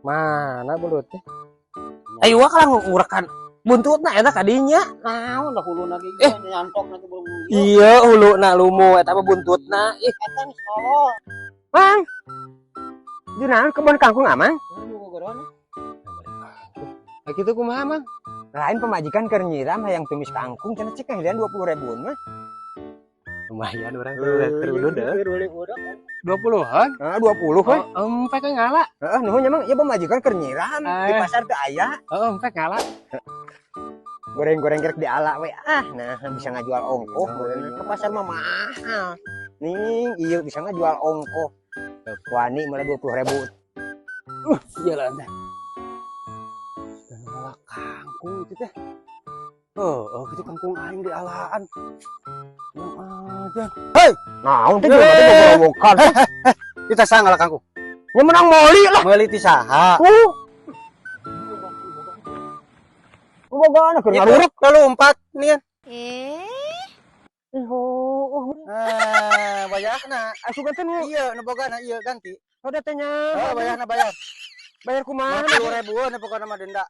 Mana belut teh? Ayo wah kalau ngurakan buntutna eta kadinya. Naon dah huluna ge Eh. nyantok nanti belum. Iya, huluna lumu eta mah buntutna. Ih, Eta geus nolol. Mang. Junaon kebon kangkung amang? Aduh, gogoran. Nah, kitu kumaha, Mang? Lain, pamajikan keur nyiram hayang tumis kangkung cenah, cek kahilian 20 ribuan mah. Lumayan urang terulun deh. Udah. 20-an? Heeh, 20 we. Oh, empek ngala. Heeh, nuhun nya, Mang. Ieu pamajikan keur nyiram di Eh. pasar teu aya. Oh, empek ngala. Goreng-goreng kerek diala we. Ah, nah bisa ngajual ongkoh. Ke pasar mah mahal. Nih, iya bisa ngajual ongkoh. Wani mulai 20 ribu. Jalan teh. Dan malah kangkung itu teh. Oh, gitu kangkung aing di alaan. Yang aja. Naon teh jelema teh gogorowokan. Kita sang ngala kangkung. Nya menang moli lah. Meuli ti saha? Tuh. Bogaan keur ngaruruk. Lalu empat nih kan. Eh. Ih, oh. Ah, bayarna. Asupan teh nu Iya, nu bogana iya ganti. Oh, teh nya. Oh, bayarna bayar. Bayar kumaha? 50 ribuan pokoknya mah denda.